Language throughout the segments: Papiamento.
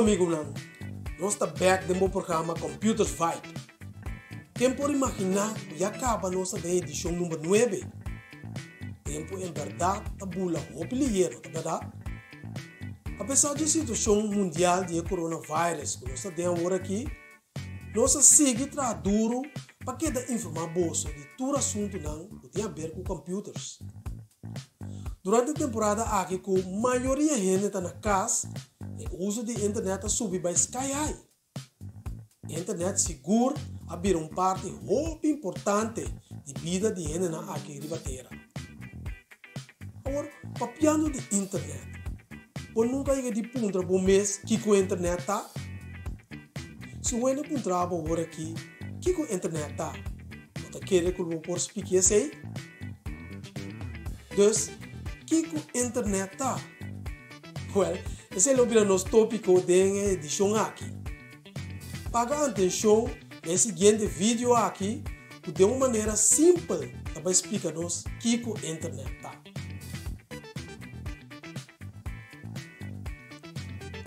amigunan, nos ta bek den bo programa Computers Vibe. Ken por imaginá ku ya kaba nos ta den edishon number nuebe? Tempu en bèrdat ta bula hopi lihé, no ta bèrdat? Apesar dje situashon mundial di e coronavirus ku nos ta den awor aki, nos a sigui traha duru pa keda informá boso di tur asuntunan ku tin haber ku computers. Durante e temporada aki ku mayoria hende ta na kas, e uso di internet a subi bai sky high. Internet sigur a bira un parti hopi importante di bida di hendenan aki riba tera. Awor, papiando di internet, bo nunka yega di puntra bo mes kiko internet ta? Si un hende puntra bo awor aki kiko internet ta, bo ta kere ku lo bo por spliki esei? Dus, kiko internet ta? Wèl, esei lo bira nos tópiko den e edishon aki. Paga antenshon na e siguiente video aki ku den un manera simpel ta bai splika nos kiko Internet ta.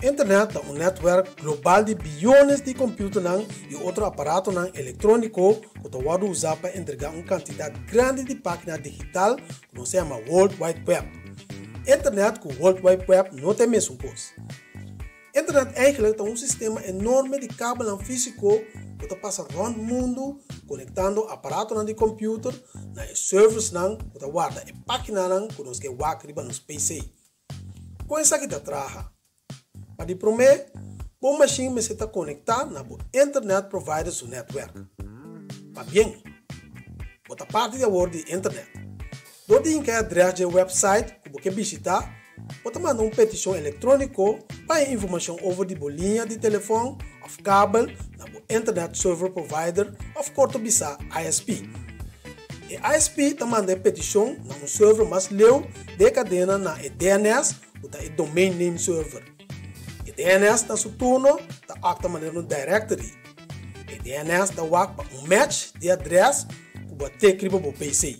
Internet ta un nètwèrk global di biyones di kompüternan i otro aparatonan elektróniko ku ta wòrdu usá pa entregá un kantidat grandi di página digital ku nos ta yama World Wide Web. Internet ku World Wide Web no ta e mesun kos. Internet eigenlijk ta un sistema enorme di kabelnan físiko ku ta pasa rònt mundu konektando aparatonan di kòmpiuter na e serversnan ku ta warda e páginanan ku nos ke wak riba nos PC. Kon esaki ta traha? Pa di promé, bo mashin mester ta konektá na bo internet provider su nètwèrk. Pabien! Bo ta parti di awor di internet. Dor di hinka e adrès dje wèpsait ku bo ke bishitá, bo ta manda un petishon elektróniko pa haña informashon over di bo liña di telefòn òf kabel na bo internet server provider òf korto bisá ISP. E ISP ta manda e petishon na un server mas leu den e kadena na e DNS ku ta e Domain Name Server. E DNS na su turno ta aktua manera un directory. E DNS ta wak pa un match di adrès ku bo a tek riba bo PC.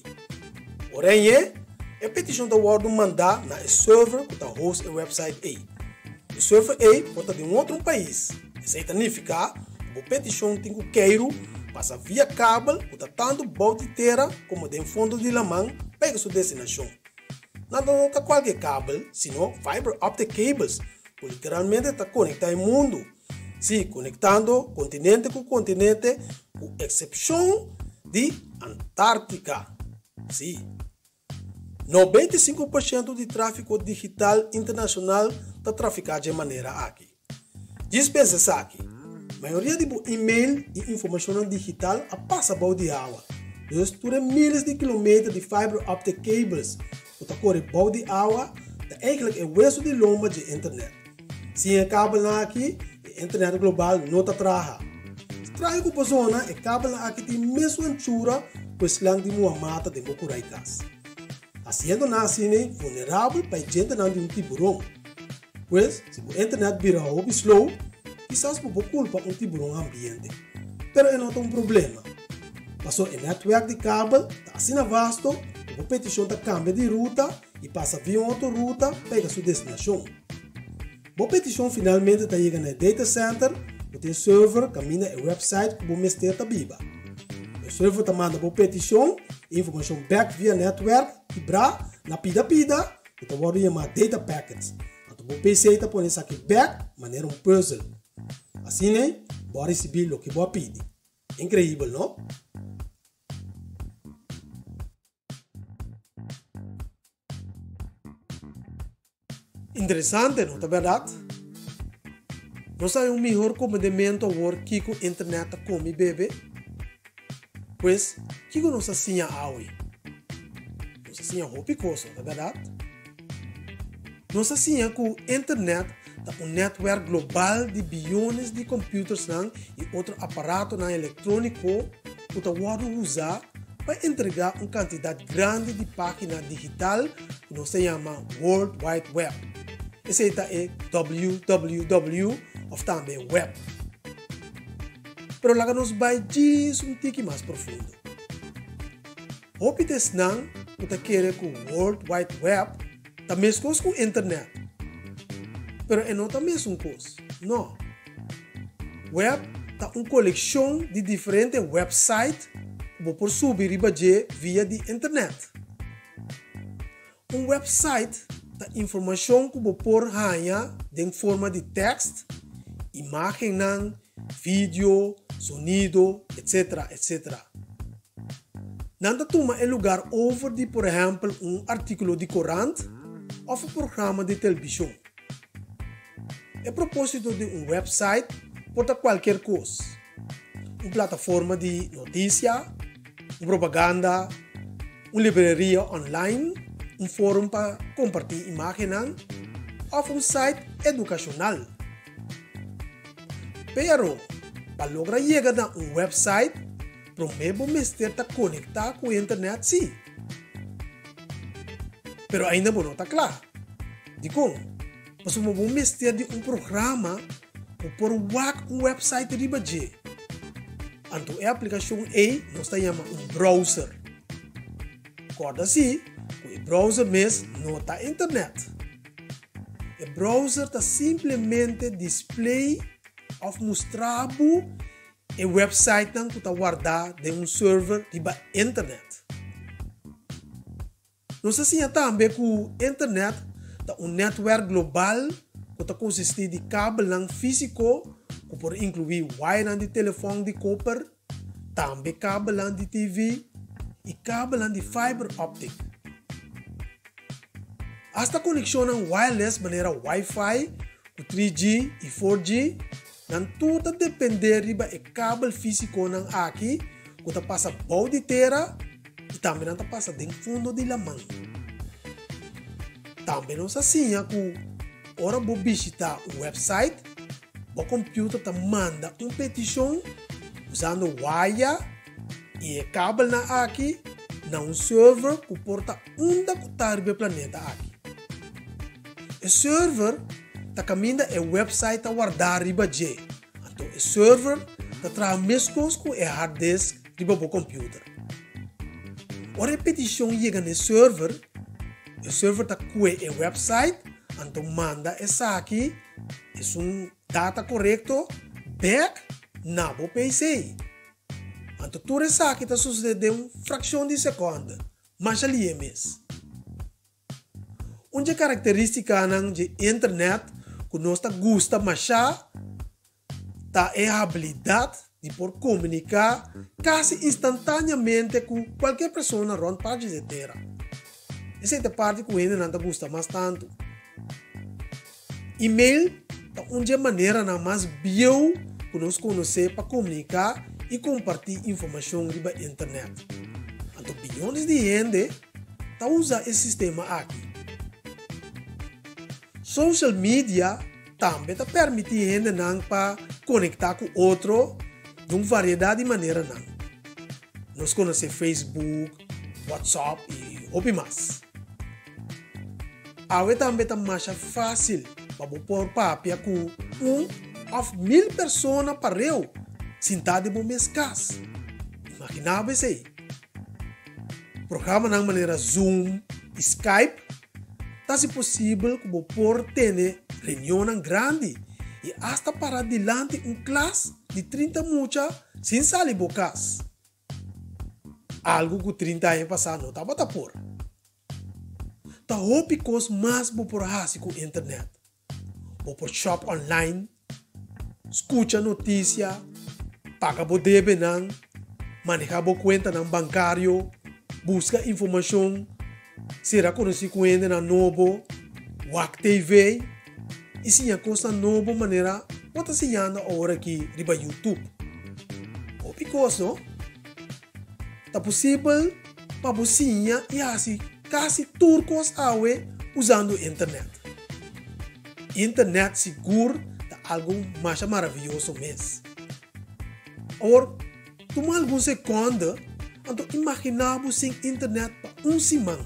Ora e, e petishon ta wòrdu mandá na e server ku ta host e website ei. E server ei por ta di un otro pais. Esei ta nifiká ku bo petishon tin ku keiru pasa via kabel ku ta tantu bou di tera komo den fondo di laman pa yega su destinashon. Nan no ta kualke kabel, sino fiber optic cables ku literalmente ta konektá e mundu. Sí, konektando kontinente ku kontinente ku eksepshon di Antártika. Sí. 95 porshento di tráfiko digital internashonal ta trafiká dje manera aki. Djis pensa esaki, mayoria di bo email i informashonnan digital a pasa bou di awa. Dus tur e miles di kilometer di fiber optic cables ku ta kore bou di awa ta eigentlik e wesu di lomba dje internet. Sin e kabelnan aki, e internet global no ta traha. Straño ku por zona, e kabelnan aki tin mesun anchura ku e slang di muha mata den bo kurai kas. Hasiendo nan asina vulnerabel pa e djentenan di un tiburon. Pues, si bo internet bira hopi slow, kisas bo por kulpa un tiburon hambriente. Pero e no ta un problema. Paso e netwerk di kabel ta asina vasto ku bo petishon ta kambia di ruta i pasa via un otro ruta pa yega su destinashon. Bo petishon finalmente ta yega na e data center ku tin server kaminda e website ku bo mester ta biba. E server ta manda bo petishon i informashon bèk via netwerk kibrá na pida pida ku ta wòrdu yamá data packets. Anto bo PC ta pone esaki bèk manera un pùzel. Asina bo a risibí loke bo a pidi. Inkreibel, no? Interesante, no ta bèrdat? Nos hay un mihor komprendementu awor kiko internet ta komi i bebe? Pues, kiko nos a siña awe? Nos a siña hopi kos, no ta bèrdat? Nos a siña ku internet ta un nètwèrk global di biyones di kòmpiutersnan i otro aparatonan elektróniko ku ta wòrdu usá pa entregá un kantidat grandi di página digital ku nos ta yama World Wide Web. Esei ta e WWW òf tambe web. Pero laga nos bai djis un tiki mas profundo. Hopi ta esnan ku ta kere ku World Wide Web ta meskos ku Internet. Pero e no ta mesun kos. No. Web ta un kolekshon di diferente website ku bo por subi riba dje via di internet. Un website ta informashon ku bo por haña den forma di tèkst, imágennan, video, sonido, etc. Etc. Nan ta tuma e lugar over di por ehèmpel un artíkulo di korant òf un programa di televishon. E propósito di un website por ta kualkier kos, un plataforma di notisia, un propaganda, un libreria online, un forum pa kompartí imágennan òf un site edukashonal. Pero, pa logra yega na un website, promé bo mester ta konektá ku internet sí. Pero ainda bo no ta kla. Dikon? Pasobra bo mester di un programa ku por wak un website riba dje. Anto e aplikashon ei nos ta yama un browser. Kòrda sí ku e browser mes no ta internet. E browser ta simplemente display òf mustra bo e websitenan ku ta wardá den un server riba internet. Nos a siña tambe ku internet ta un nètwèrk global ku ta konsistí di kabelnan físiko ku por inkluí wayanan di telefòn di koper, tambe kabelnan di TV i kabelnan di fiber optic. Asta konekshonnan wireless manera Wi-Fi ku 3G i 4G nan tur ta dependé riba e kabel físikonan aki ku ta pasa bou di tera i tambe nan ta pasa den fondo di laman. Tambe nos a siña ku ora bo bishitá un website, bo computer ta manda un petishon usando waya i e kabelnan aki na un server ku por ta unda ku ta riba e planeta aki. E server ta kaminda e website ta wardá riba dje, anto e server ta traha meskos ku e hard disk riba bo computer. Ora e peticion yega na e server, e server ta kue e website anto manda esaki, esun data korekto, bek na bo PC. Anto tur esaki ta sosode den un frakshon di sekonde, masha lihe mes. Un dje karakteristikanan dje internet ku nos ta gusta mashá ta e habilidat di por komuniká kasi instantáneamente ku kualker persona rònt parti di e tera. Esei ta parti ku hendenan ta gusta mas tantu. Email ta un dje maneranan mas bieu ku nos konosé pa komuniká i kompartí informashon riba internet. Anto biyones di hende ta usa e sistema aki. Social media tambe ta permití hendenan pa konektá ku otro di un variedat di maneranan. Nos konosé Facebook, WhatsApp i hopi mas. Awe tambe ta masha fásil pa bo por papia ku un òf mil persona pareu sintá den bo mes kas. Imaginá bo esei! Programanan manera Zoom i Skype ta hasi posibel ku bo por tene reunionnan grandi i asta para dilanti un klas di 30 mucha sin sali bo kas. Algu ku 30 aña pasá no tabata por. Ta hopi kos mas bo por hasi ku internet. Bo por shop online, skucha notisia, paga bo debenan, manehá bo kuentanan bankario, buska informashon, sera konosí ku hendenan nobo, wak TV i siña kosnan nobo manera bo ta siñando awor aki riba YouTube. Hopi kos, no? Ta posibel pa bo siña i hasi kasi tur kos awe usando internet. Internet sigur ta algu masha maravioso mes. Awor, tuma algun sekonde anto imaginá bo sin internet pa un siman.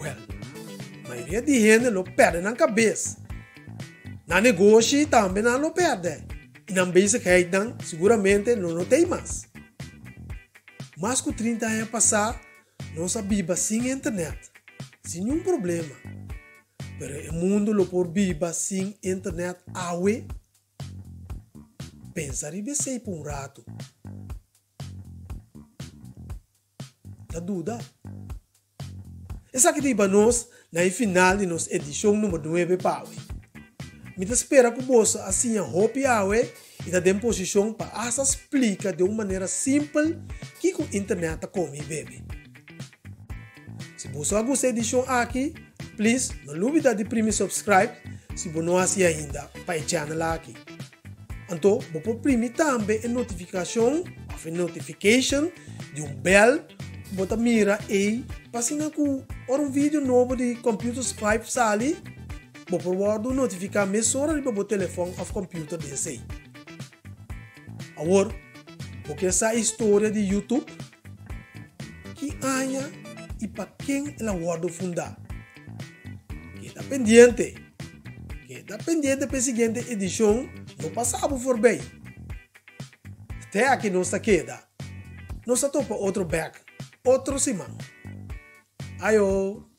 Wèl, mayoria di hende lo pèrdè nan kabes. Nan negoshi tambe nan lo pèrdè. I nan bezigheidnan siguramente lo no t'ei mas. Mas ku 30 aña pasá nos a biba sin internet, sin niun problema. Pero e mundu lo por biba sin internet awe? Pensa riba esei pa un ratu. Ta duda. Esaki ta hiba nos na e final di nos edishon number nuebe pa awe. Mi ta spera ku boso a siña hopi awe i ta den posishon pa asta splika den un manera simpel kiko internet ta kome i bebe. Si boso a gusta e edishon aki, please no lubida di primi subscribe si bo no hasi ainda pa e channel aki. Anto bo por primi tambe e notifikashon òf e notification di un bèl ku bo ta mira ei pa asina ku ora un video nobo di Computer Scribe sali bo por wòrdu notifiká mesora riba bo telefòn òf kòmpiuter di esei. Awor, bo kier sa e historia di YouTube? Ki aña i pa ken el a wòrdu fundá? Keda pendiente! Keda pendiente pa e siguiente edishon no pasa bo forbei. Te aki nos ta keda. Nos ta topa otro bek otro siman. Ayo!